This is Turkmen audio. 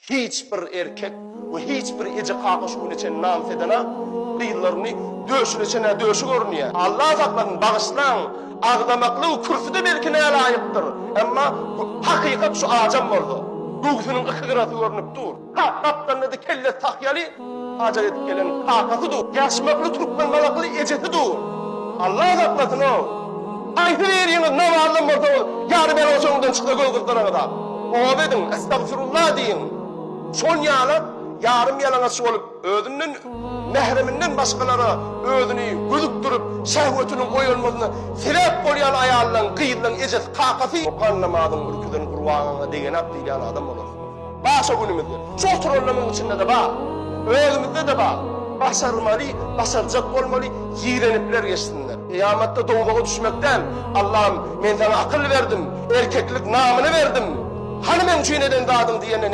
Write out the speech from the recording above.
Hiç bir erkek we hiç bir eje-kaka şu güne çenli namys edenak, gyzlaryny döşüne çenä döşi görünýär. Allah saklasyn, bagyşlaň, agzamaklygy kürsüde belki nälaýykdyr, emma hakykat şu ajam bolsa, göwsüniň yky gyrasy görnüp dur. Kak gapdalynda-da kellesi tahýaly hajat edip gelen kakasy dur. Ýaşmakly türkmen balakly ejesi dur. Allah saklasyn-ow! Haýsy biriňiz namazdan bolsaňyz, ýary bela ojagyňdan çyksa göz gyzdaraňyz-a. Toba ediň, Estagfirullah diýiň. Şon ýalak ýarym ýalaňaç bolup, özünden, mähreminden başgalara özüni gözükdirip, şehwetiniň oýanmasyna sebäp bolýan aýallaň, gyzlaň ejesi, kakasy okan namazyň ürküzen gurbagaňa degenak diýilýän adam bolarsyňyz. Bar şo günümizde. Şu oturanlarymyzyň içinde-de bar. Özümizde-de bar. Başarmaly, başarjak bolmaly, ýigrenipler geçsinler. Kyýamatda dowzaha düşmek däl. Allahym, men saňa akyl berdim, erkeklik namyny berdim. Hany meň üçin eden zadyň diýende näme?